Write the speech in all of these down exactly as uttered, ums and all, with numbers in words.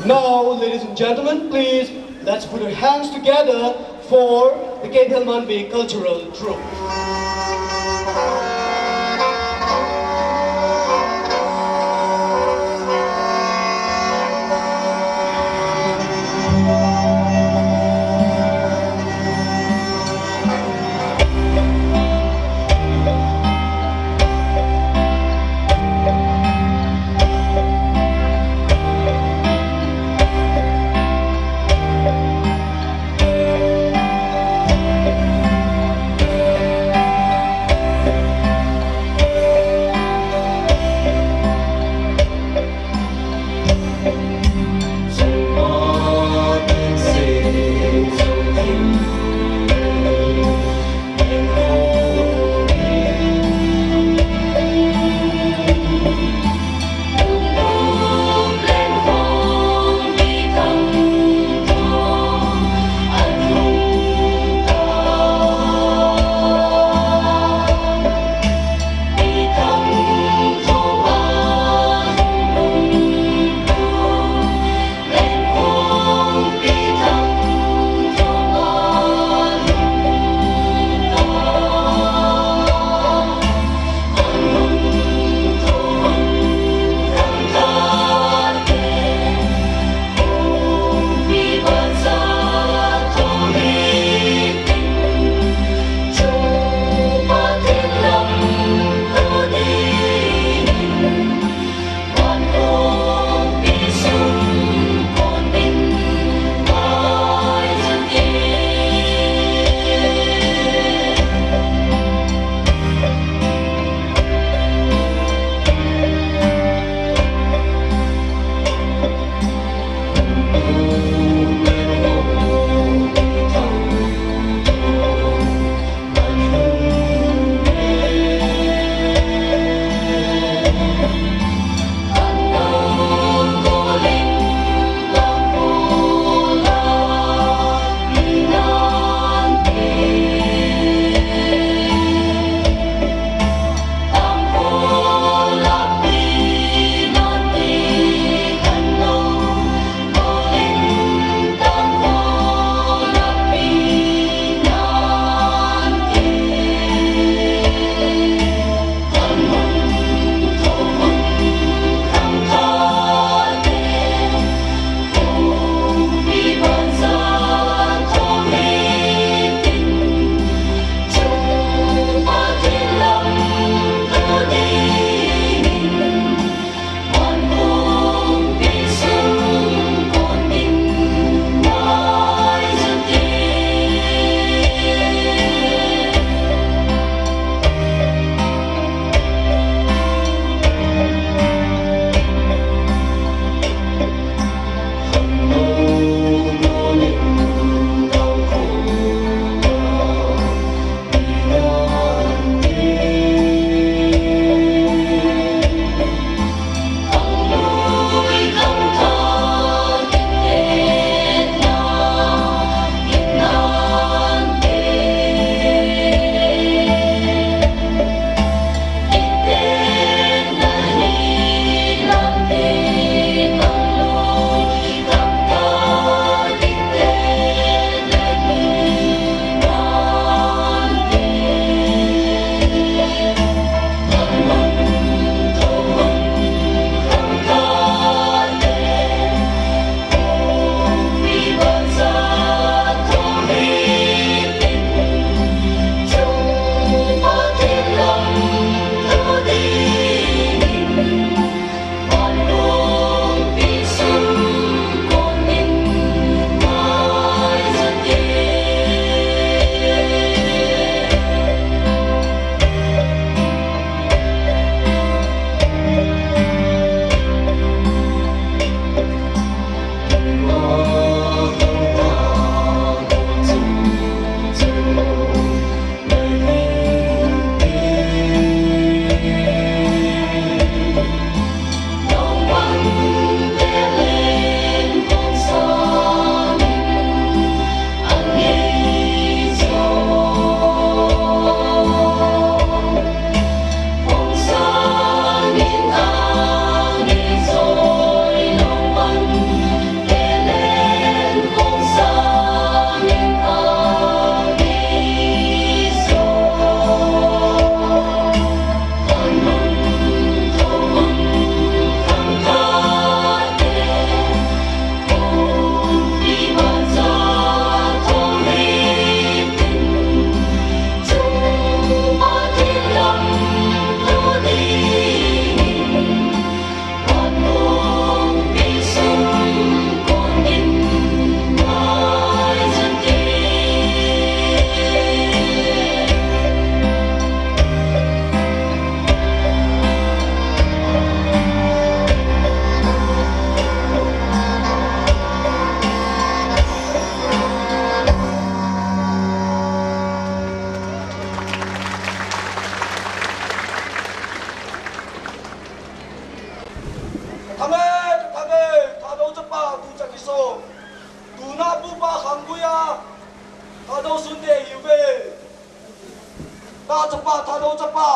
Now, ladies and gentlemen, please, let's put your hands together for the Keithel Manbih Cultural Troupe. Sunday hiuve. Tha chapa, Thadou chapa.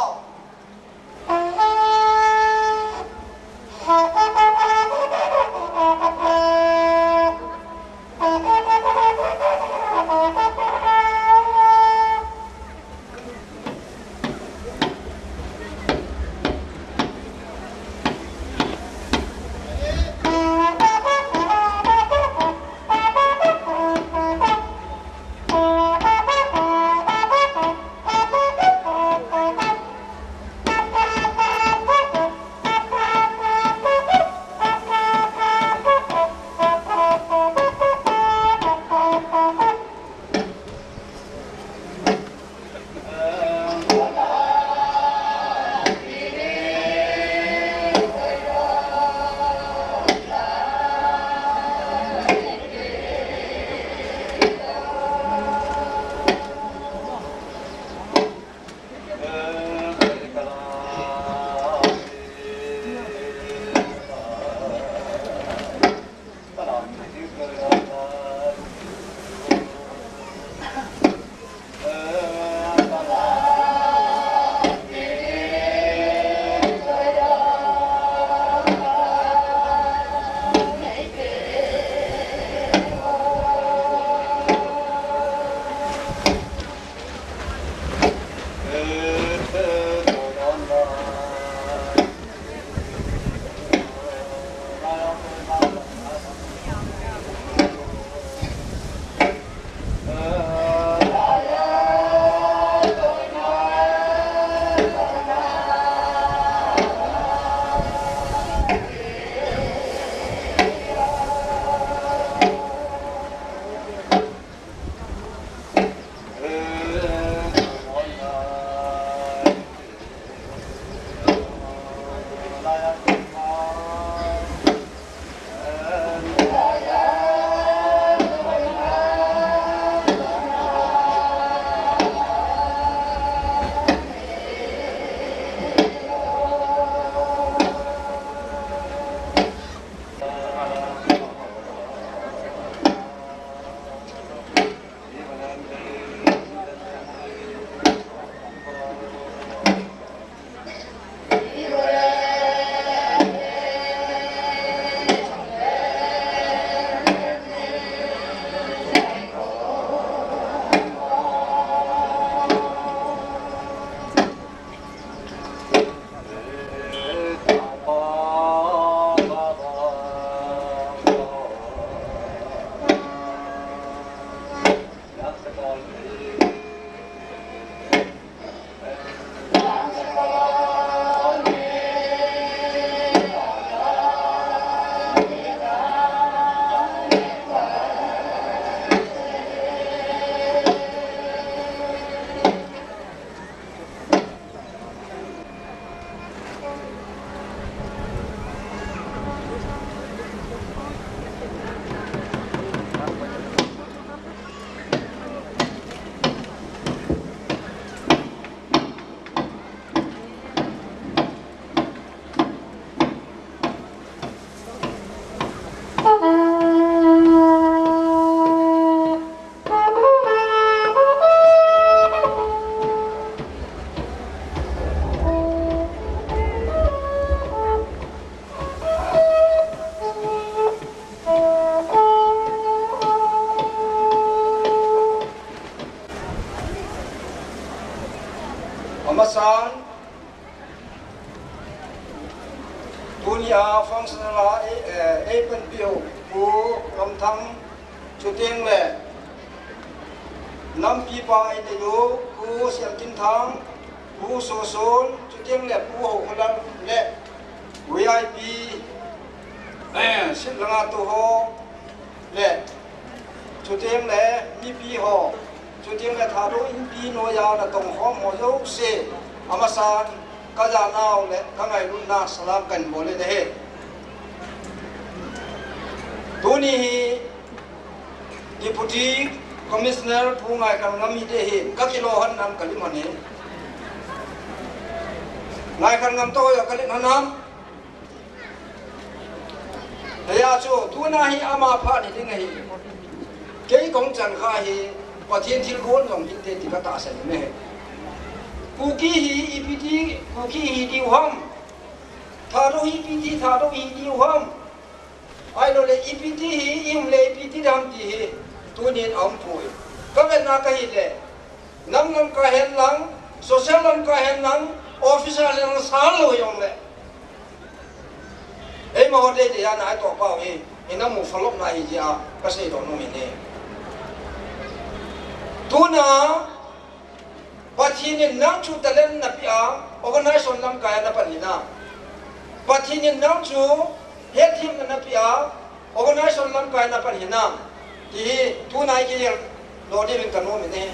Amasan, tunia function a ei, eh, ei panpiu Pu Ngamthang, chuteng le nampipa eina u Pu Sialkinthang, Pu Soson, chuteng le Pu Hokholal le V I P, eh, sit langa tou ho le, chuteng le mipi ho, chuteng le Thadou Inpi noiya natong khom ho jouse, amasan kajanau le kangailutna salam kahin bol e. Tuni hi Deputy Commissioner Pu Ngaikhanngam hite hi, kakilou hon nam kalim hon e. Ngaikhanngam toh hoiya kalim hon nam. Hijeh chun tuna hi ama phat hiding ahi. Kei kahung chan kha hi, Pathen thilgon jong hinte ti katahsan in ahi. Kuki hi ipi ti, Kuki hi diu ham. Thadou hi ipi ti, Thadou hi diu ham. Ahilouleh ipi ti hi, ihung le ipi ti dam ti hi. Tunin aum poi. Kavetna kahi le. Nam lamkai hen lang, social lamkai hen lang, officer hen lang sang lou jongle. Eima ho teitei a na itoh pau hi, ina mu follow na hi jeh a, kasei doh nom in ahi. Tuna, Pathen in nang chu talent napeh a, organization lamkai a napan hinam. Pathen in nang chu hetthemna napeh a, organization lamkai a napan hinam. Ti hi, tuna igel lou diuvin kanom in ahi.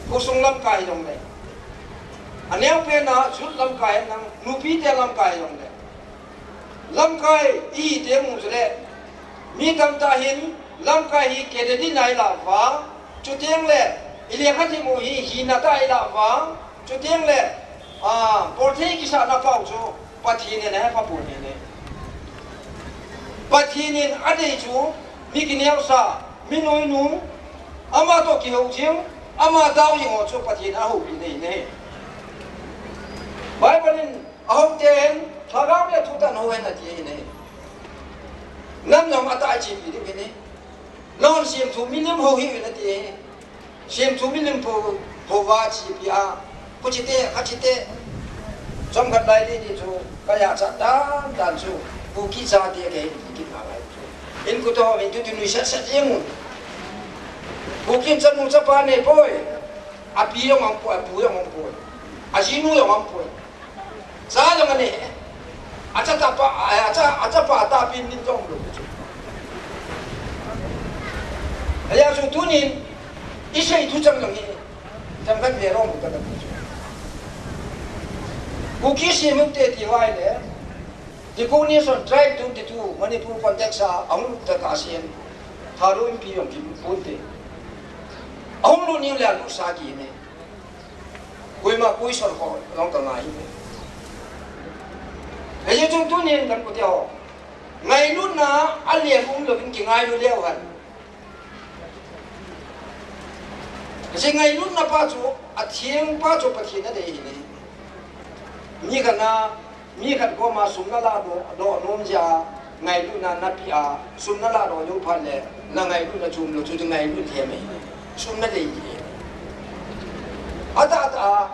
Khosung lamkai jongle. Aneopen a, youth lamkai lang, nupite lamkai jongle. Lamkai ihi teng u chule, mi tamtah hin lamkai hi candidate na ilah uva, chuteng le ilekha themmo hi hina tah a ilah uva, chuteng le, a, polthei kisahna pau chu Pathen in ahe pha pon ahi. Pathen in adei chu mi kineosah, mi noinu, ama toh kihou jing, ama dau jing ho chu Pathen in ahoupi ahi. Bible in Ahou ten, lhagao le thu tah in hou hen ati ahi ne. Nam jong atah a chepi ding ahi ne. Lhon semthu milim hou hih un ati ahi. Semthu milim hou, hou va chepi a. Khuchite, khachite. Chomkhat lai ding ding chu, kaya cha dan dan chu. Kuki chate kei kit na lai chu. Inkote ho in tutu nuisat sat jeng un. Kuki chanu chapa nei poi. Api jong aumpoi, apu jong aumpoi. Ajinu jong aumpoi. Cha jong anei. Achapa, acha, achapa tahpi nin jong lou chu. Ahia chu tunin, isei thu chang jong hi, chang kan ve rom ka chu. Kuki sem u te ti vai le, Decolonization, Tribe twenty-two, Manipur context a, ahung lut ta ka sem. Thadou Inpi jong kilut pon te. Ahung lut ni le alut sa kit ne. Koima koi sor ko jong ka ngai hi. Hijeh chun tunin kan kote ho. Ngailutna alen um louvin kingailu leu hen. Hiche ngailutna pa chu, atheng pa chu Pathen in adei ahi ne. Mi khat na Mi khat koma sum nala doh, doh nom jeh a, ngailutna napeh a, sum nala doh jou phat le, na ngailutna chom lou chu, chu ngailut them ahi. Sum nadei ahi. Atah, atah a,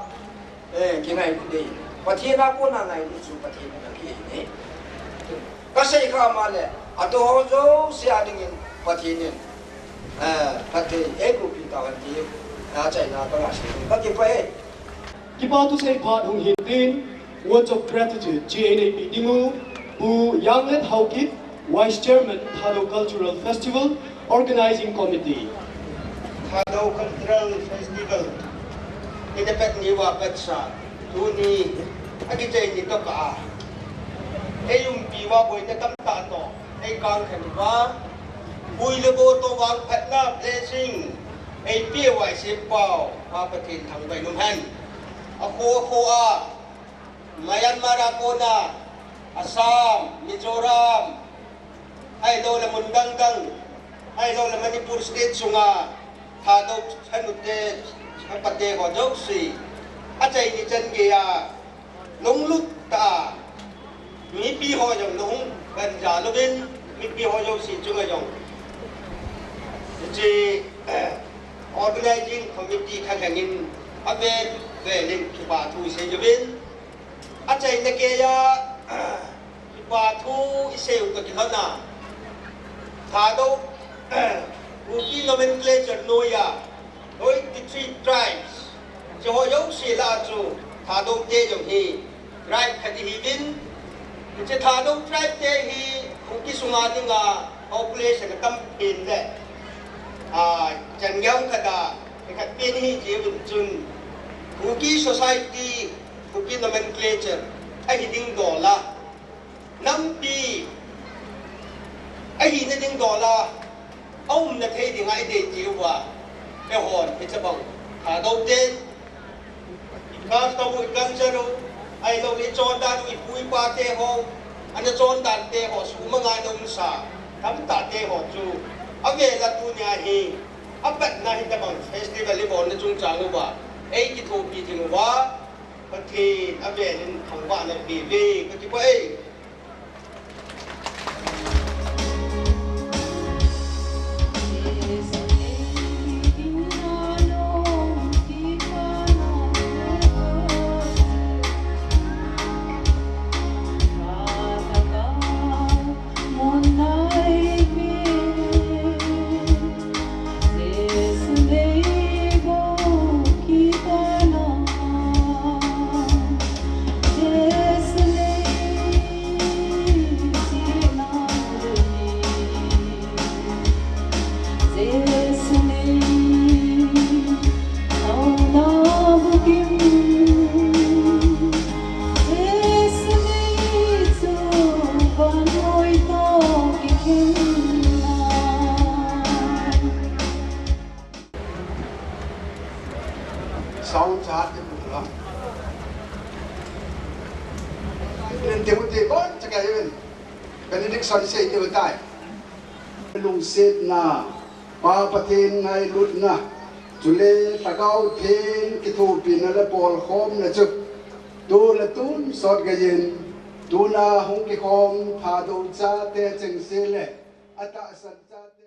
eh, kingailut dei. Pathen a kona ngailut chu Pathen in napeh ahi. Kasei kha ma le, atoh ho jouse a dingin Pathen in, eh, phatthei eiboh peh tahen ti, achaina kanga sei. Kakipah e. Kipa thusei phat hung hin tin, words of gratitude, chi eina pe ding u, Pu Yanglet Haokip, Vice Chairman, Thadou Cultural Festival, Organizing Committee. Thadou Cultural Festival, ina pet ni uva pet sa, tuni, akichai ni toh kah a. Ei umpi uva boina tamtah toh, ei kangkhen uva, boi le bo toh vangphatna blessing, eipeh uva i sempau, Pa Pathen thangvah in um hen. Akho, akho a, Myanmar a kona, Assam, Mizoram, ahilou le mun dang dang, ahilou le Manipur state sunga, Thadou chanu te, chapa te ho jouse, achaini chan geiya, lunglut tah a, mipi ho jong lung ganja louvin, mipi ho jouse chunga jong. Hiche, organizing committee khat lhengin, avel velin kipa thu isei uvin. Achaina geiya, kipa thu isei u toh kilhon a. Thadou, Kuki nomenclature noiya, twenty-three tribes. Hiche ho jouse lah a chu Thadou te jong hi tribe khat ihiuvin. Hiche Thadou tribe te hi Kuki sunga dinga population atam pen le. A, chan gei khat a, khat pen ihi jeh uvin chun Kuki society, Kuki nomenclature ahi ding dol a. Nampi ahina ding dol a, aumna thei dinga idei diu va, eihon, hiche bang, Thadou ten, i custom u, i culture u, ahilou le i chondan u, i pu i pa te ho, ana chondan te ho, sum a ngai na umsa, tamtah te ho chu, avel a tunia hi, Apatna hitabang festival ibolna chungchang uva eikithopi jing uva Pathen avelin thangvahna peuve, kakipah e. Sound chart in la. In Timothy kon chaka in. Benediction sei ti tai. Lungsetna, Pa Pathen ngailutna, chule Lhagao Theng kithopina le bolkhomna chu tu le tun sot geiyin, tuna hung kikhom Thadou chate chengse le atahsan chate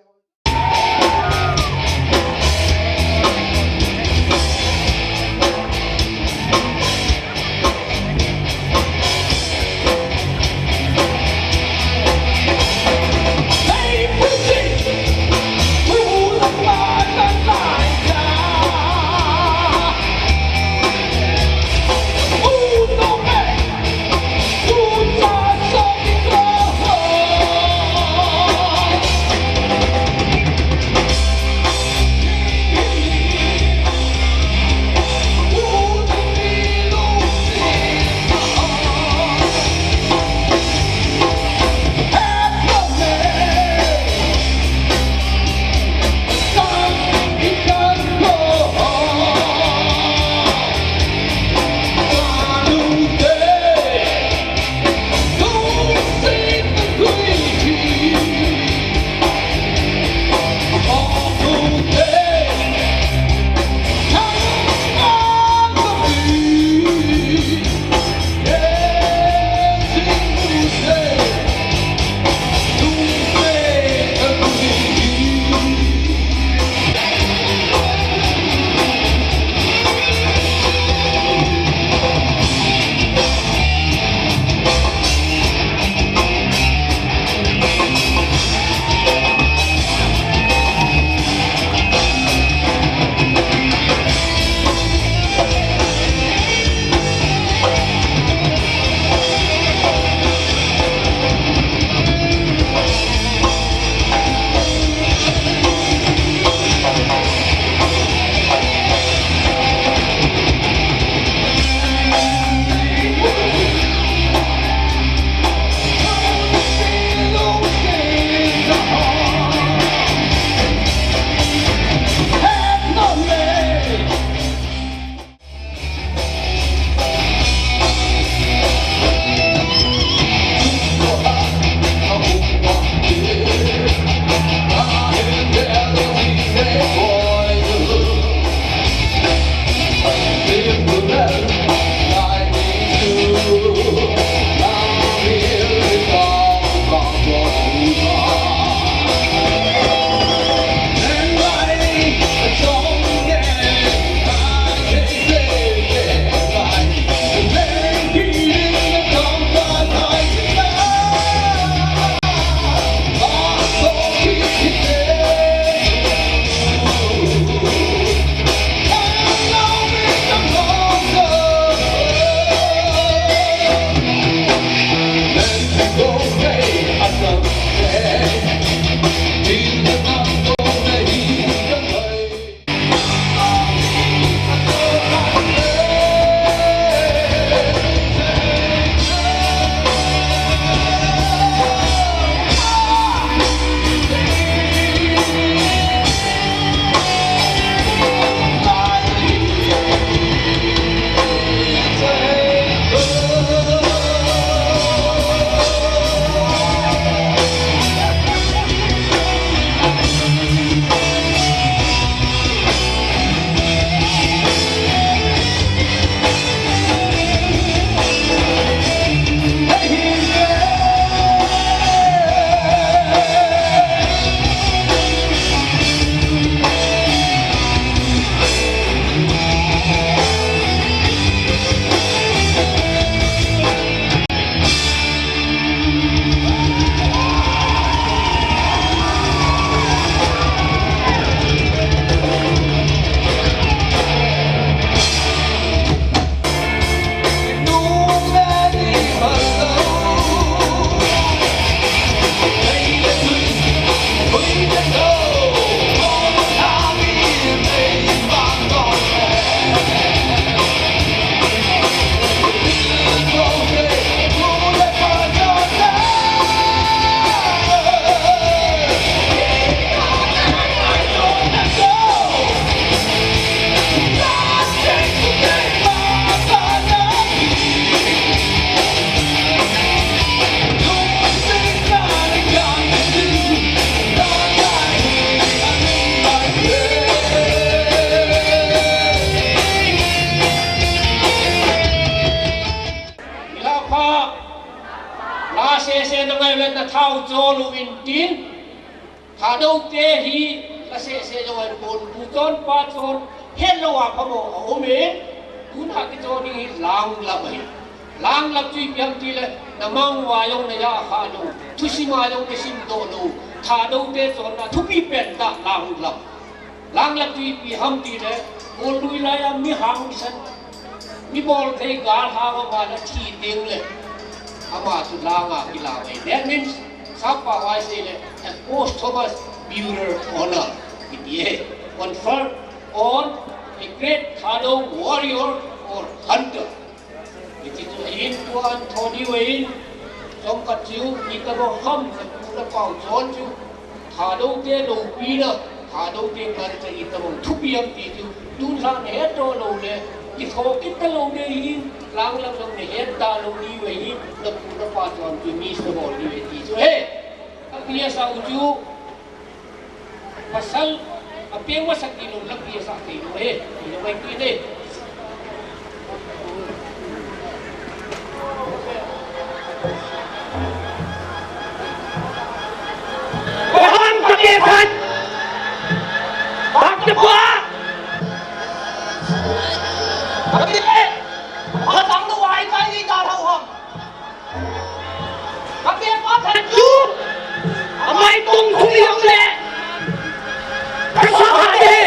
Na thao chol uvin tin, Thadou te hi la seh seh jong ahi pon, tu chon pa chon, het lou a phamo a um e, tuna kichon ding hi Langlap ahi. Langlap chu ipi ham tile, na mang uva jong na ja kha lou, thusim a jong na sim doh lou, Thadou te chonna thupi pen tah Langlap. Langlap chu ipi ham tile, Golnui lai a mi hang mi san, mi bol thei gal hang ama na thi ding le, ama chu langa kila vai. That means, Sap pao a isei le, a posthumous burial honor, kiti e, conferred on a great Thadou warrior or hunter. Hiti chu ahin, tua an thoni uva hin, chomkhat chu, itobang ham, na pu na pau chon chu, Thadou te loupina, Thadou te culture itobang thupi ham ti chu, tun lha na het doh lou le, kitho kit talou ding ahin, Langlap jong na het talou diu ahin, na pu na pa chon chu miss na bol diu ahi ti chu ahi. Ka pi a sa u chu, Pasal, a peng masa kilo, lampi a sa kilo, eh, kilo mai kilo, eh. Paham ka ke phat. Bak te pa. Ka ke. Ka tang no wai kai ni ka thau ham. Ka peng pa phat chu, amai tong thum jong le, ka sa ha de.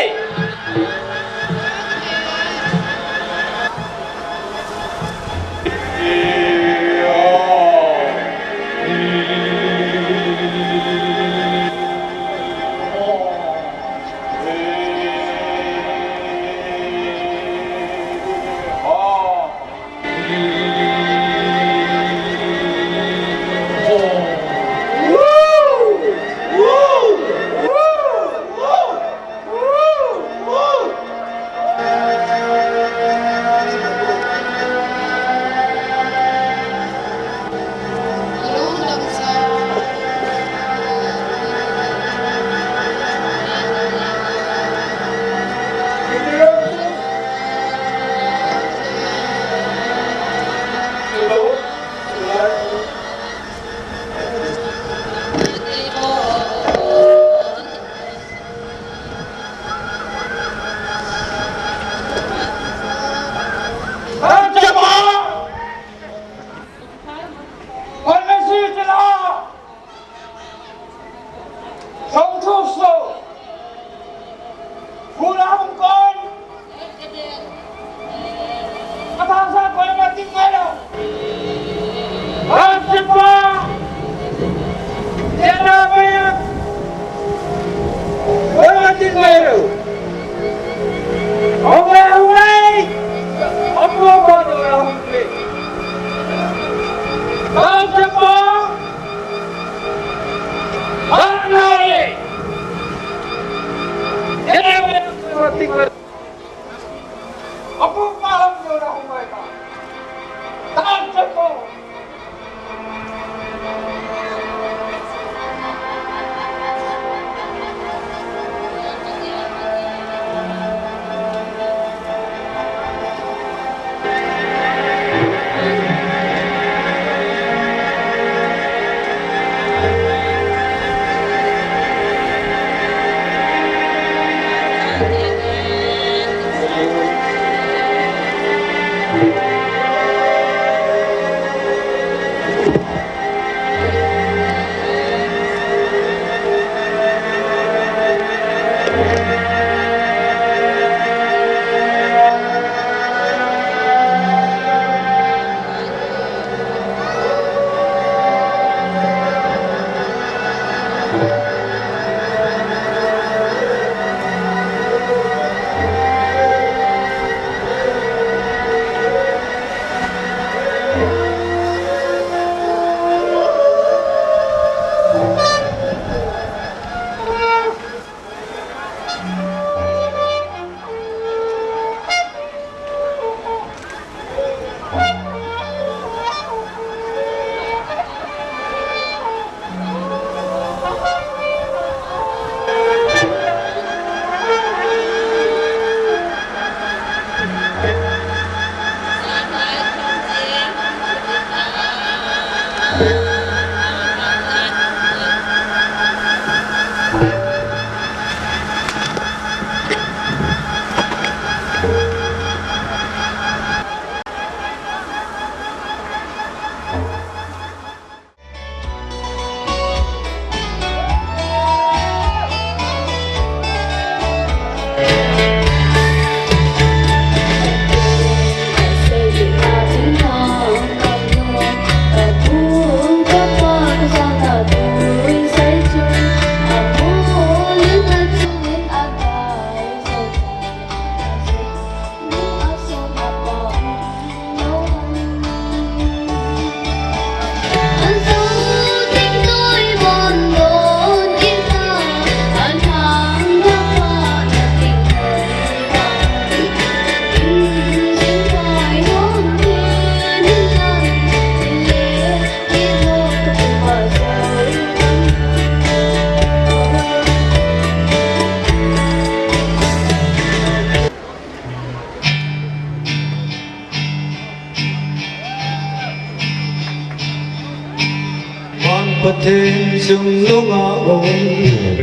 Chungnunga um,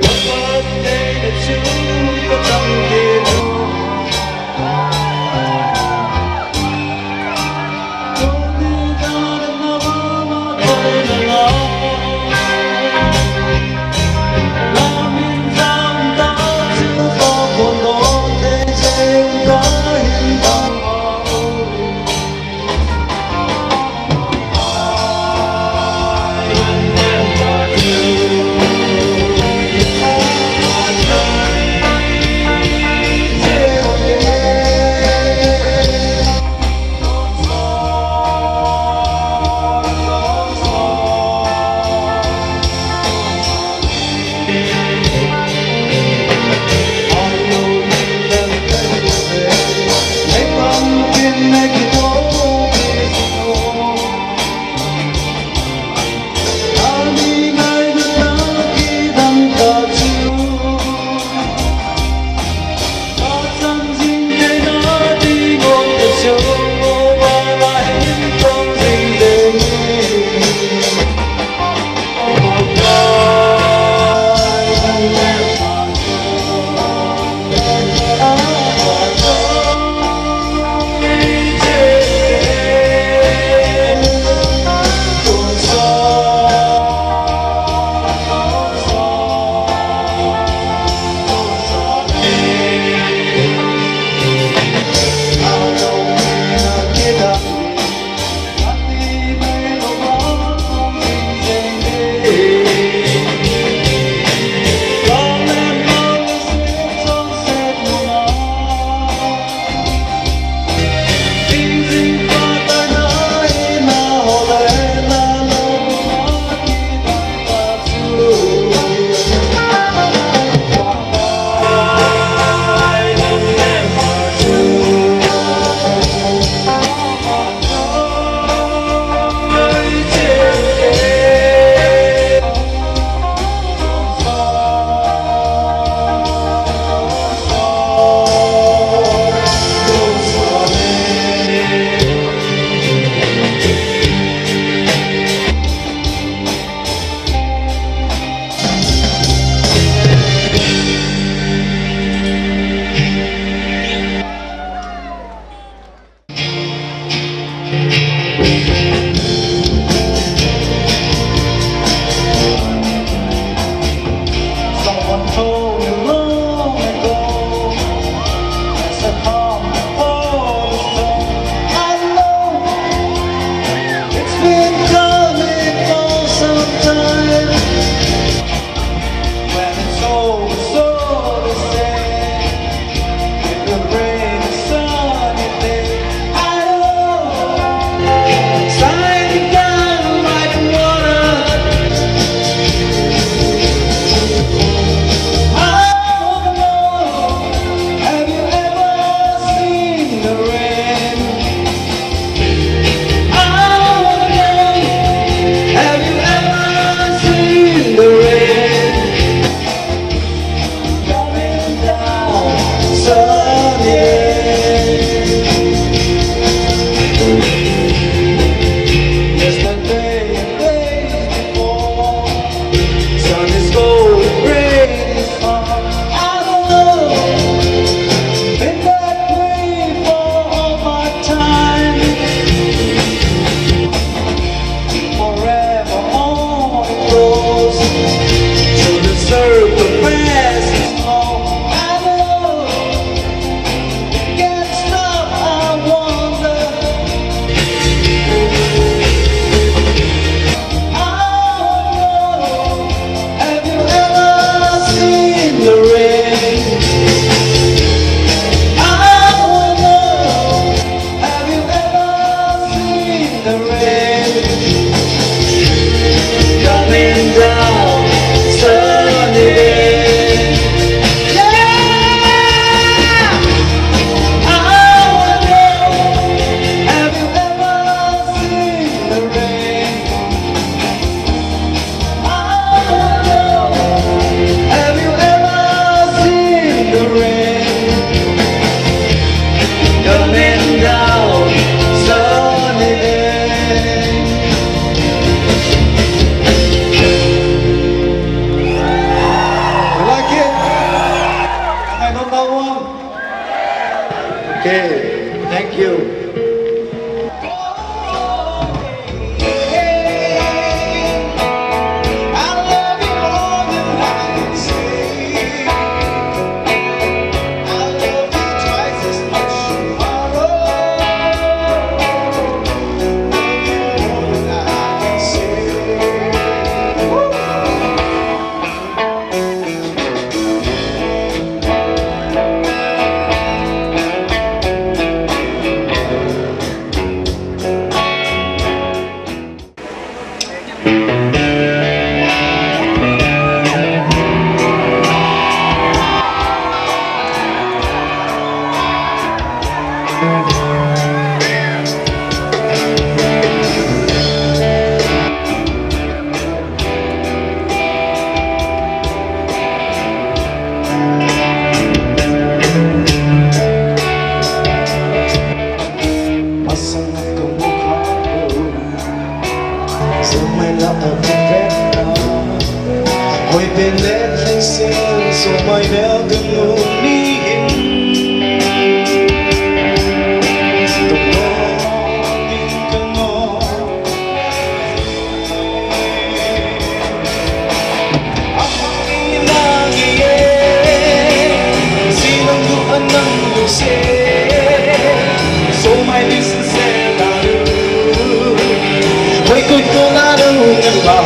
ka pat theina chu ka chang kit u. Pen let leng sel so mai mel ka nu ni hin. Tuk no ni ka no. Ahoi na nge. Sinong du anang du se. So mai listen se na du. Hoi koi ko na du ngan ba.